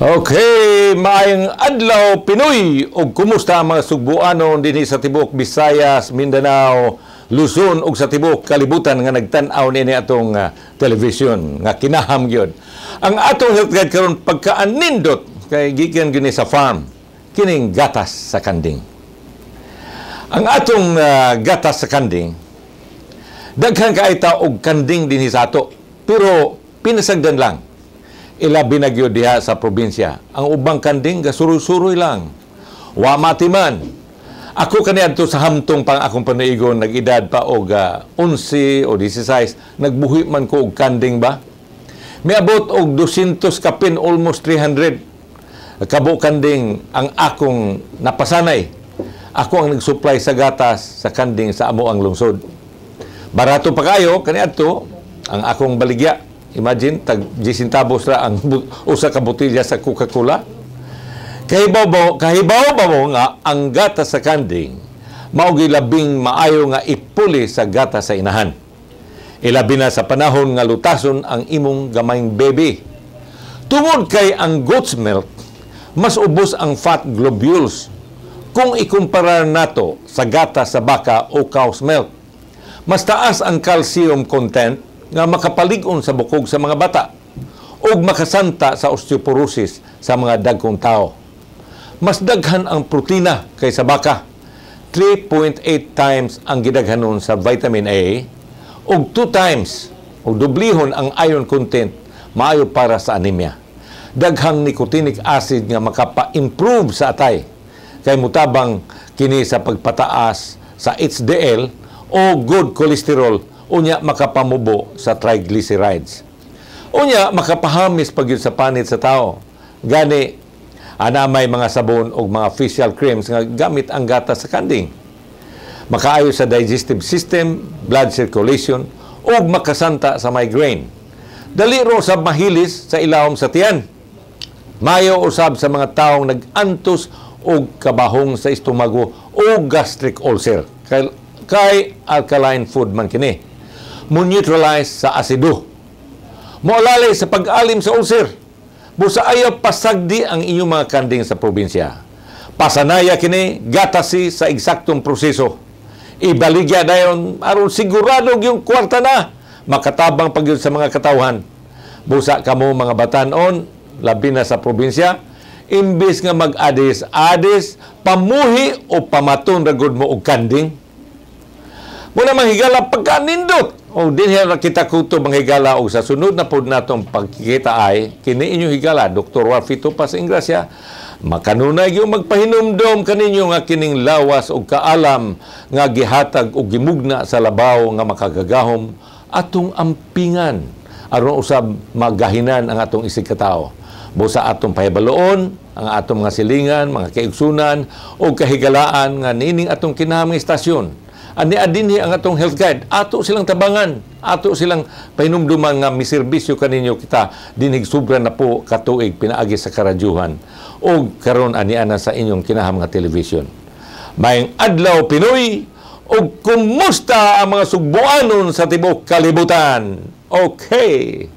Okay, maayong adlaw, Pinoy, ug kumusta ang mga Sugbuanon dinhi sa tibuok Visayas, Mindanao, Luzon ug sa tibuok kalibutan nga nagtan-aw niini atong television nga kinaham gyud. Ang atong health guide karon, pagkaanindot kay gikan gyud ni sa farm, kining gatas sa kanding. Ang atong gatas sa kanding, daghan kay ta og kanding dinhi sa ato, pero pinasagdan lang, ilabi na gyud diha sa probinsya. Ang ubang kanding gasuroy-suroy lang. Wa matiman. Ako kaniadto sa hamtong pang akong panaigon, nag-edad pa og 11 o 16, nagbuhi man ko og kanding ba? Miabot og 200 kapin, almost 300 kabo kanding ang akong napasanay. Ako ang nag-supply sa gatas sa kanding sa amo ang lungsod. Barato pa kayo kaniadto ang akong baligya. Imagine, tag 10 centavos ra ang usa ka botelya sa Coca-Cola. Kahibaw ba mo nga ang gatas sa kanding mao labing maayo nga ipuli sa gatas sa inahan? Ilabi na sa panahon nga lutason ang imong gamayng baby. Tungod kay ang goat's milk, mas ubos ang fat globules kung ikumpara nato sa gatas sa baka o cow's milk. Mas taas ang calcium content nga makapalig-on sa bukog sa mga bata ug makasanta sa osteoporosis sa mga dagkong tao. Mas daghan ang protina kaysa baka. 3.8 times ang gidaghanon sa vitamin A ug 2 times o dublihon ang iron content, maayo para sa anemia. Daghang nicotinic acid nga makapa-improve sa atay kay mutabang kini sa pagpataas sa HDL o good cholesterol, unya makapamubo sa triglycerides. Unya makapahamis pag sa panit sa tao. Gani ana may mga sabon o mga facial creams nga gamit ang gatas sa kanding. Makaayo sa digestive system, blood circulation ug makasanta sa migraine. Dali ro sa mahilis sa ilawom sa tiyan. Mayo usab sa mga taong nag-antos og kabahong sa estomago o gastric ulcer. Kay alkaline food man kini. Mo neutralize sa asido. Moalalay sa pag-alim sa ulcer. Busa ayaw pasagdi ang inyong mga kanding sa probinsya. Pasanaya kini, gatasi sa eksaktong proseso. Ibaligya dayon aron sigurado yung kwarta na makatabang pag sa mga katawhan. Busa kamo mga batanon, labi na sa probinsya, imbis nga mag-adis, adis, pamuhi o pamaton ra gud mo og kanding. Muna manghigala pagkanindot. O dinhi ra kita kutob, mga higala, og sa sunod na pod natong pagkikita ay kini inyong higala, Dr. Warfito Paz Ingracia, makanunay gyud magpahinumdom kaninyo nga kining lawas og kaalam nga gihatag og gimugna sa labaw nga makagagahom atong ampingan aron usab magahinan ang atong isig katao. Busa atong pahibaluon ang atong mga silingan, mga kaigsunan o kahigalaan nga nining atong kinahanglang istasyon. Ani adinhi ang atong health guide. Ato silang tabangan, ato silang pahinumduman nga miserbisyo kaninyo kita dinhig sobra na po katuig pinaagi sa karadyuhan o karon ani ana sa inyong kinaham nga television. Maayong adlaw, Pinoy, ug kumusta ang mga Sugbuanon sa tibuok kalibutan? Okay.